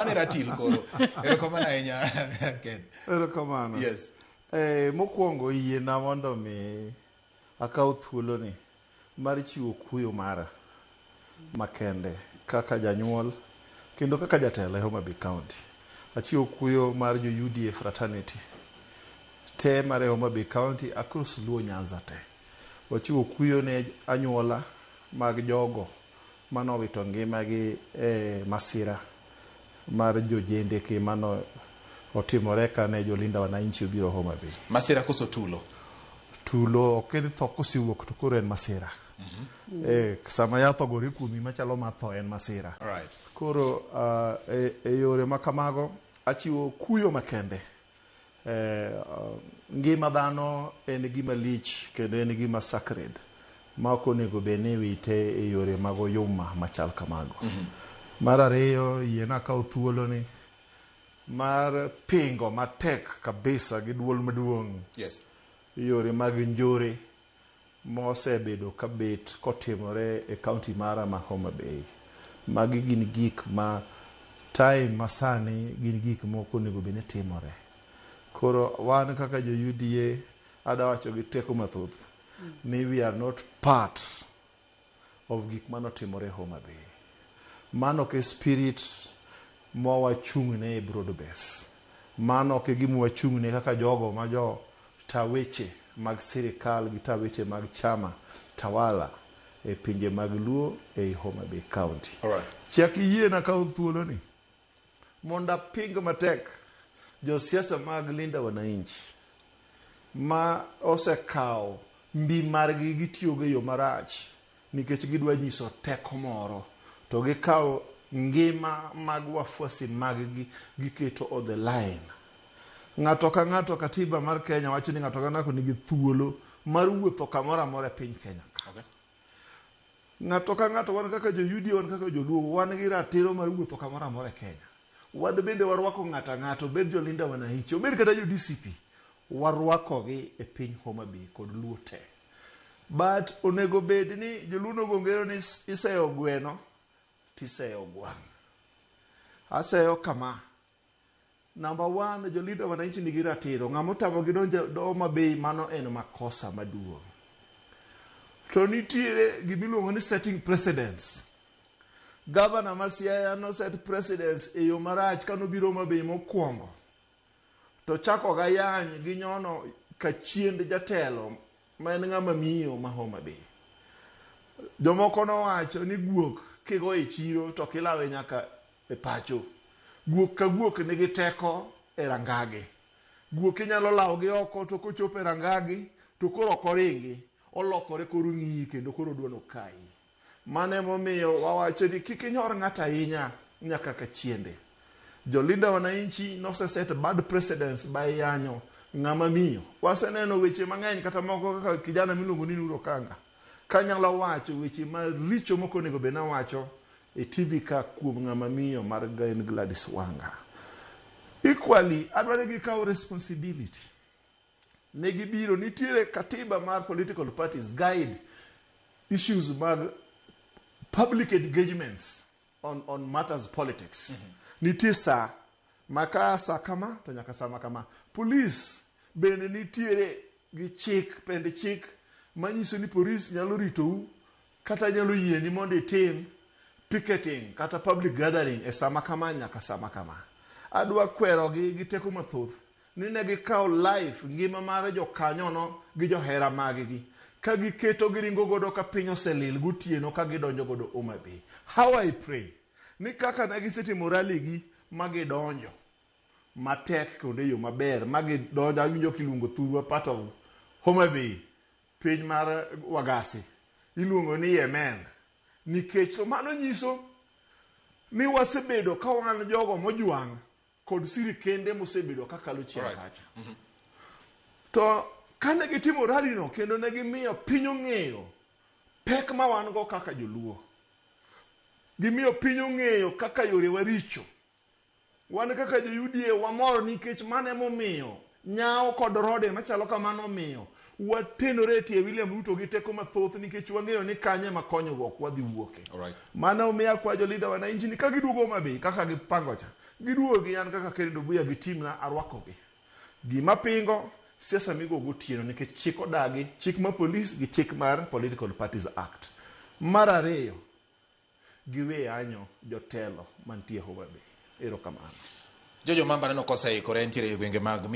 Mano e ratil koro. Erokamano ahinya Ken. Erokamano. Yes. Mokwongo yiena mondo mi akaw thuoloni mar chiwo kuyo mara makende kaka janyuol kendo kaka jatelo e Homa Bay County. Achiwo kuyo mar jo UDA fraternity te mar e Homa Bay County across Luo Nyanza te. Wachiwo kuyo ne anyuola mag jogo manowito ngimagi e masira mar jojendeke mano otimore kane jolinda wananchi obiro Homa Bay. Masira koso tulo? Tulo ok ni tho kosewuok to koro en masira. Sama yath ogore kuomi machalo mar tho en masira. Alright. Koro e yore ma kamago achiwo kuyo makende. Ngima dhano en gima lich kendo en gima sacred ma ok onego bed ni iwite e yore mag oyuma machal kamago. Mar ariyo, yiena akaw thuoloni mar pingo matek kabisa gi duol maduong' yore mag njore mosebedo kabet kotimore e county mara ma Homa Bay. Magi gin gik ma time masani gin gik mok onego bed ni timore. Koro wan kaka jo UDA adwa wacho gi teko mathoth ni we are not part of gik manotimore Homa Bay. Mano ok e spirit ma wachung'ne e broad base. Mano ok e gima wachung'ne kaka jogo ma jo ta weche mag sirikal gi ta weche mag chama tawala e pinje mag Luo ei Homa Bay County. Chak iyiena kawo thuoloni mondo aping matek josiasa mag Linda Wananchi ma osekawo mbi margi gitiyogo e yo marach nikech gidwa nyiso teko moro to gikawo ngima mag wafuasi maggi giketo on the line. Ng'ato ka ng'ato katiba mar Kenya wacho ni ng'ato ka ng'ato nigi thuolo mar wuotho kamoro amora e piny Kenya ka. Ng'ato ka ng'ato wan kaka jo UDA wan kaka joluo wan gi ratiro mar wuotho kamoro amora e Kenya. Wan bende warwako ng'ato ang'ata obed jo Linda Wananchi obed kata jo DCP warwakogi e piny Homa Bay kod Luo te. But onego bed ni joluo nogo ngero ni iseyo gweno tiseyo gwang'. Aseyo kama. Number one, jo Linda Wananchi nigi ratiro. Ng'ama otamogi donjo Homa Bay mano en makosa maduong'. To nitiere gimiluongo ni setting precedence. Governor ma Siaya no set precedence e yo marach kanobiro Homa Bay mokwongo. To chako ga yany gi nyono kachiend jatelo ma en ng'ama miyo ma Homa Bay. Jomoko nowacho ni guok kigo e chiro to kilawe nyaka e pacho. Guok ka guok nigi teko e rangage. Guok inyalo lawo gi oko to kochopo e rangagi to koro ok oringi, olokore koro ong'iyi kendo koro odwa nokayi. Mano emomiyo wawacho ni kik inyor ng'ato ahinya nyaka kachiende. Jo Linda Wananchi nose set bad precedence by yanyo ng'ama miyo. Waseneno weche mang'eny kata moko kaka kijana miluongo ni Nuru Okanga kanyalo wacho weche maricho mok onego bed nawacho e TV ka kuom ng'ama miyo mar en Gladys Wanga. Equally, adwaro ni gikaw responsibility. Ne gibiro, nitiere katiba mar political parties guide issues mag public engagements on matters politics. Nitie saa ma ka saa kama to nyaka saa ma kama. Police bende nitiere gi chik, pend chik manyiso ni police nyalo ritou kata nyalo yieni mondo itim picketing kata public gathering e sama kama nyaka sama kama. Adwa kwerogi gi teko mathoth ni ne gikawo life ngima mar jokanyono gi johera maggi ka giketo giringo godo ka piny oselil gotieno ka gidonjo godo Homa Bay. How I pray ni kaka ne gisetimo rally gi ma gidonjo matek kendo e yo maber ma gidonjo awinjo kiluongo thurwa part of Homa Bay piny mar Wagasi iluongo ni Yemen nikech to mano nyiso ni wasebedo ka wan jogo mojwang' kod sirikende mosebedo kakalo chien kacha. To kane gitimo rally no kendo ne gimiyo piny ong'eyo pek ma wan go kaka joluo. Gimiyo piny ong'eyo kaka yorewa richo. Wan kaka jo UDA wamor nikech mano emomiyo nyawo kod rode machalo kamano omiyo watenore e tie William Ruto gi teko mathoth nikech wang'eyo ni kanyo ema konyruok wadhi wuoke. Mano omiyo akwayo jo Linda Wananchi ni ka giduogo Homa Bay kaka gipango cha, Giduogi an kaka Kennedy Obuya gi team na arwakogi. Gima pingo siasa migo gotieno nikech chik odagi, chik mar polis gi chik mar Political Parties Act. Mar ariyo, giwe yanyo jotelo mantie Homa Bay. Erokamano. Jojo Mamba neno koseikore ntiere e gwenge mag